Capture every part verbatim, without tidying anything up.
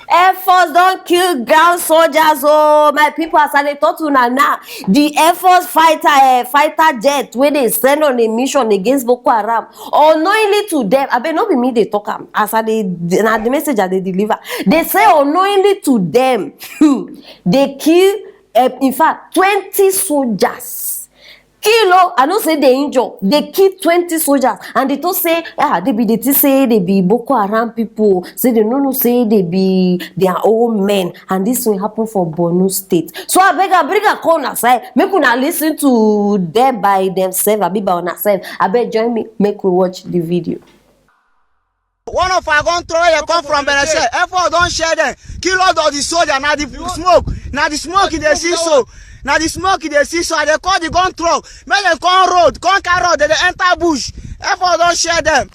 Air Force don kill ground soldiers, oh, my people. As I dey talk to una now, the Air Force fighter, eh, fighter jet wey dey send on a mission against Boko Haram, unknowingly to them, abeg, no be me dey talk am, as I dey, na the message I dey deliver. They say unknowingly to them, they kill, eh, in fact, twenty soldiers. Kill, oh, I know say they injure, they kill twenty soldiers, and they talk say, ah, they be, they think say they be Boko Haram people, say they no know say they be their own men, and this will happen for Borno State. So I beg, I bring a call on side, make una listen to them by themselves, abi by una side. I beg, join me, make we watch the video. One of our gun throw dey come from Benin State. Air Force don share them. Kill all of the soldier. Na the smoke. Na the smoke e dey see so. Na the smoke e dey see so. I dey call the gun truck. Make dem come road. Come carry road. They dey enter bush. Air Force don share them.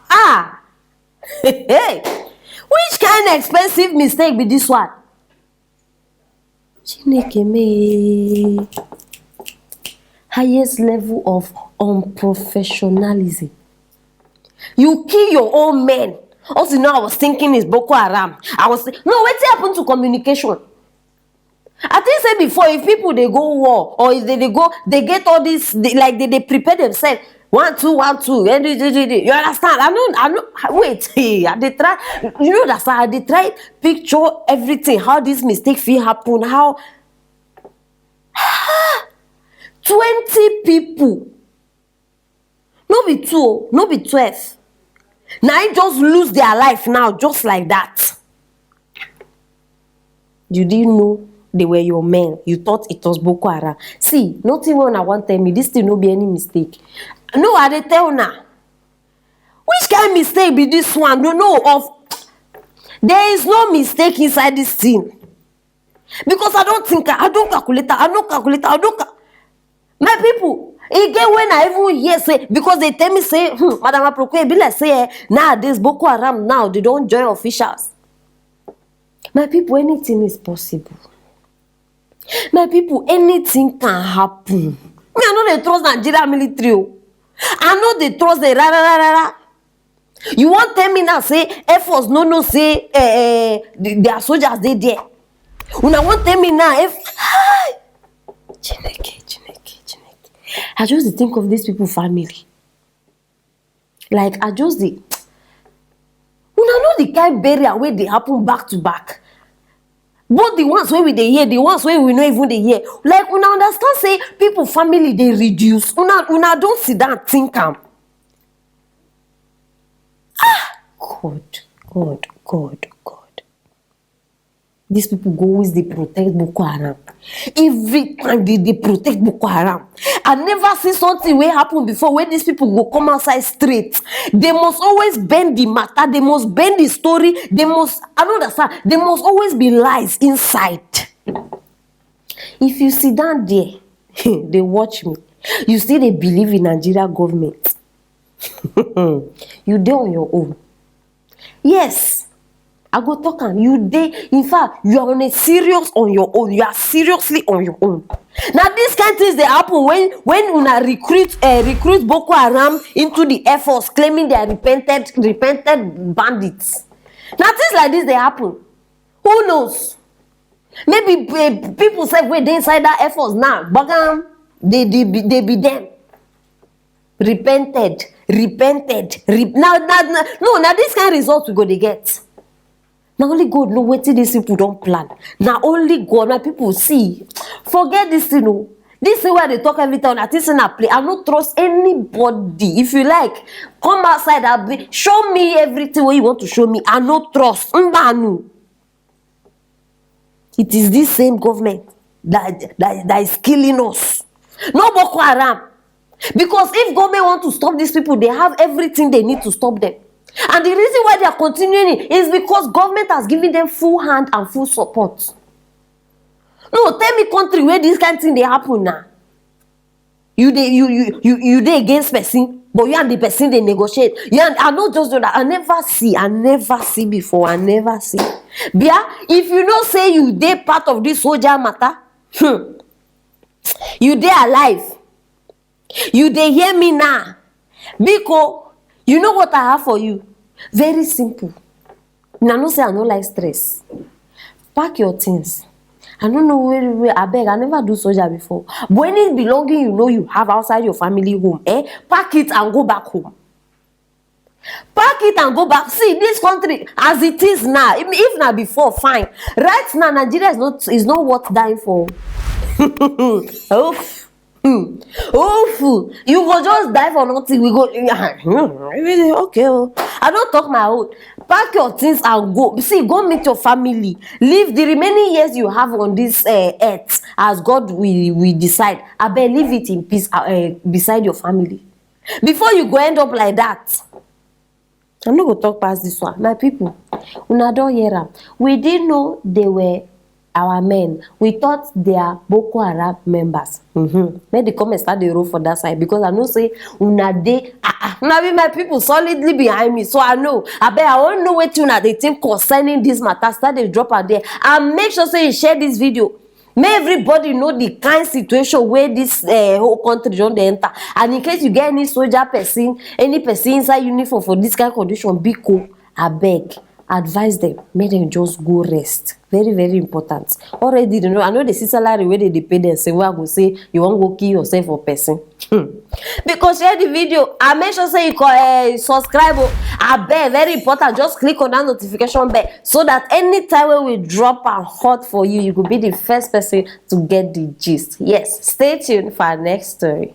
Ah, hey, which kind of expensive mistake be this one? Chineke me. Highest level of unprofessionalism. You kill your own men. Also, now I was thinking it's Boko Haram. I was no, wetin happen to communication? I think say before, if people dey go war or if they dey go, they get all this, they, like they dey prepare themselves. One, two, one, two. Eh, do, do, do, do. You understand? I know, I know. Wait, hey, I dey try. You know that I dey try picture everything. How this mistake fit happen? How twenty people, no be two o, no be twelve, na im just lose their life now, just like that. You didn't know they were your men. You thought it was Boko Haram. See, nothing wey una wan tell me, this thing no be any mistake. No, I dey tell una. Which kind mistake be this one? No, no, of there is no mistake inside this thing. Because I don't think I don't calculate, I don't calculate, I don't. Ca- My people, e get when I even hear say, because they tell me say, hmm, Madam Aproko, e be like say, eh, nowadays Boko Haram now they don't join officials. My people, anything is possible. My people, anything can happen. Me, I no dey trust Nigeria military o. I no dey trust them, rara, rara, rara. You wan tell me now say Air Force no know say, eh, eh, the, their soldiers dey there? Una wan tell me now if, hi, Chineke, Chineke, Chineke. I just dey think of these people family. Like, I just dey, una know the kind burial wey dey happen back to back. Both the ones wey we dey hear, the ones wey we no even dey hear. Like, una understand say people family dey reduce. Una, una don sit down think am. Ah, God, God, God, God. These people go always dey protect Boko Haram. Every time they dey protect Boko Haram. I never see something wey happen before where these people go come outside straight. They must always bend the matter. They must bend the story. They must, I don't understand. They must always be lies inside. If you sit down there, they watch me. You still dey believe in Nigeria government. You dey on your own. Yes, I go talk am. You dey, in fact, you are on a serious on your own. You are seriously on your own. Now, these kind things dey happen when when una recruit, uh, recruit Boko Haram into the Air Force, claiming they are repented, repented bandits. Now, things like this dey happen. Who knows? Maybe, eh, people sef wey dey inside that Air Force now, gbagam, they, they, be, they be them. Repented, repented. Re- now, now, now, no, now this kind of result we go dey get. Now only God know wetin these people don plan. Now only God, my people, see. Forget this thing, oh. This thing where they talk every time, I think say na play. I no trust anybody. If you like, come outside and be, show me everything wey you want to show me. I no trust. Mbanu. It is this same government that, that, that is killing us. No Boko Haram. Because if government want to stop these people, they have everything they need to stop them. And the reason why they are continuing is because government has given them full hand and full support. No, tell me country where this kind thing dey happen now. You dey, you, you, you, you dey against person, but you and the person dey negotiate. You and, I no just do that. I never see, I never see before. I never see. Bia, if you know say you dey part of this soldier matter, hmm, you dey alive. You dey hear me now? Biko, you know what I have for you? Very simple. Una know say I no like stress. Pack your things. I don't know where, where, I beg, I never do soldier before. But any belonging you know you have outside your family home, eh? Pack it and go back home. Pack it and go back. See, this country, as it is now, if, if na before, fine. Right now, Nigeria is not, is not worth dying for. Oh. Hmm. Oh, fool. You go just die for nothing. We go. Okay. Oh. I don't talk my own. Pack your things and go. See, go meet your family. Live the remaining years you have on this uh, earth as God will, will decide. I beg, leave it in peace uh, uh, beside your family. Before you go end up like that. I no go talk past this one. My people, una don hear am. We didn't know they were our men. We thought they are Boko Haram members. Mm-hmm. Make the comments start dey roll for that side because I know say una dey ah, ah, una be my people solidly behind me. So I know. I bet I won't know what una dey think concerning this matter. Start dey drop out there and make sure say you share this video. Make everybody know the kind situation where this uh, whole country don dey enter. And in case you get any soldier person, any person inside uniform for this kind condition, biko, abeg, advise them. Make them just go rest. Very, very important. Already, you know, I know the see salary where they, they pay them. Say, well, I go say you won't go kill yourself for person. Hmm. Because share the video and make sure say you uh, subscribe. Oh, I beg, very important. Just click on that notification bell so that anytime when we drop a hot for you, you could be the first person to get the gist. Yes, stay tuned for our next story.